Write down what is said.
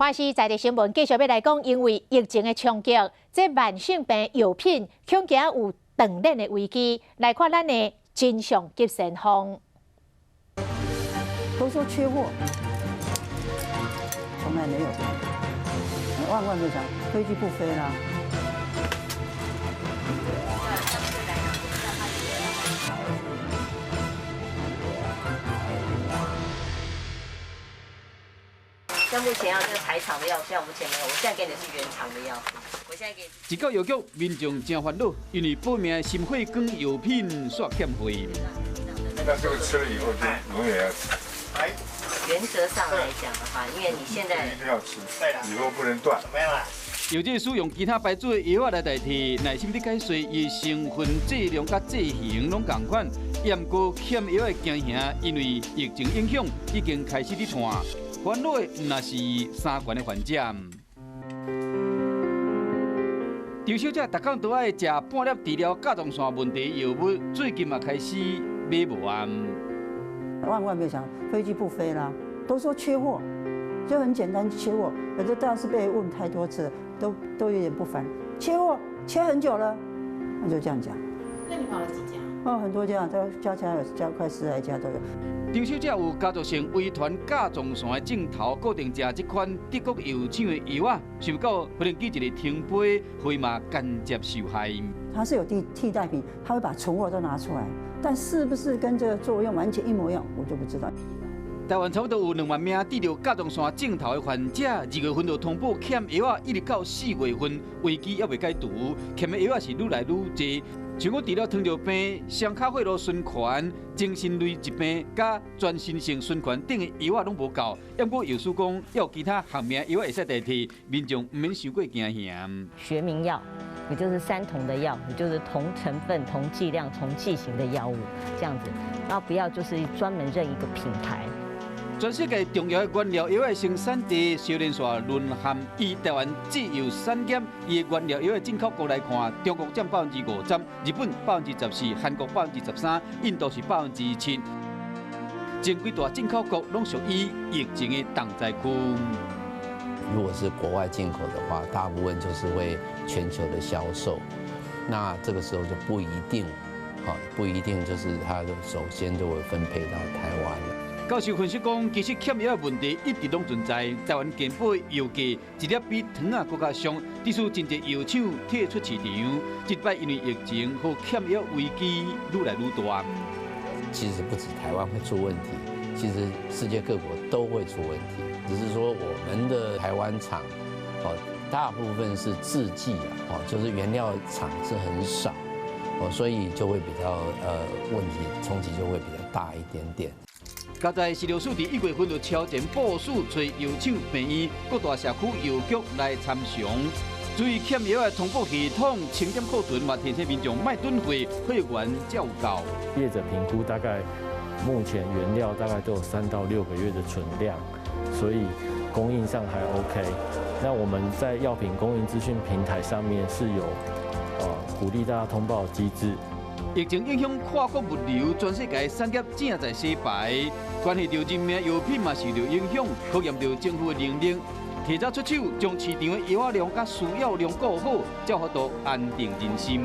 華視在地新聞繼續欲來講，因為疫情的衝擊，這慢性病藥品恐驚有斷鏈的危機。來看咱的真相急先鋒。都說缺貨，從來沒有。萬萬沒想，飛機不飛啦。像目前要這個台廠的藥，現在目前沒有。我現在給你是原廠的藥。我現在給。一到藥局，民眾真煩惱，因為報名的心血管藥品煞欠貨。那這個吃了以後就永遠要吃。原則上來講的話，因為你現在一定要吃，以後不能斷。藥劑師用其他牌子的藥仔來代替，耐心地解說伊成分、劑量佮劑型攏仝款。毋過欠藥的驚嚇，因為疫情影響，已經開始佇斷。煩惱的毋若是三懸的患者。張小姐逐工都愛食半粒治療甲狀腺問題藥物，最近嘛開始買無啊。萬萬沒想，飛機不飛啦，都說缺貨，就很簡單缺貨。有的倒是被問太多次，都有點不煩。缺貨，缺很久了，那就這樣講。那你跑了幾家？哦，很多家，都加起來有加快十來家都有。張小姐有家族性遺傳甲狀腺的症頭，固定食這款德國藥廠的藥仔，想不到忽然間一个停飛，會嘛間接受害。它是有替代品，它會把存貨都拿出來，但是不是跟這個作用完全一模一樣，我就不知道。台灣差不多有2萬名得著甲狀腺症頭的患者，2月份就通報欠藥仔，一直到4月份危機猶未解除，欠的藥仔是愈來愈濟。像講治療糖尿病、雙卡血路循環、精神類疾病、佮全身性循環等的藥仔攏無夠。毋過藥師講，猶有其他學名藥仔會使代替，民眾毋免傷過驚嚇。學名藥，也就是三同的藥，也就是同成分、同劑量、同劑型的藥物，這樣子，然後不要就是專門認一個品牌。全世界重要的原料藥的生產地小連續淪陷，以台灣製藥產業伊的原料藥的進口國來看，中國佔50%，日本14%，韓國13%，印度是7%。前幾大進口國攏屬於疫情的重災區。如果是國外進口的話，大部分就是會全球的銷售，那這個時候就不一定，不一定就是它首先就會分配到台灣了。教授分析講，其實欠藥的問題一直攏存在。台灣健保藥價一粒比糖仔閣較俗，致使真濟藥廠退出市場。這擺因為疫情予欠藥危機愈來愈大。其實不止台灣會出問題，其實世界各國都會出問題。只是說我們的台灣廠，哦，大部分是製劑啊，就是原料廠是很少，哦，所以就會比較問題衝擊就會比較大一點點。佳哉食療署佇1月份就超前部署，揣藥廠、病院、各大社區藥局來參詳。至於欠藥的通報系統、清點庫存，嘛提醒民眾莫囤貨，貨源才有夠。業者評估大概目前原料大概都有3到6個月的存量，所以供應上還 OK。那我們在藥品供應資訊平台上面是有鼓勵大家通報機制。疫情影響跨國物流，全世界產業正在洗牌，關係著人命藥品嘛受著影響，考驗著政府的能力。提早出手，將市場的藥仔量佮需要量顧好，才有法度安定人心。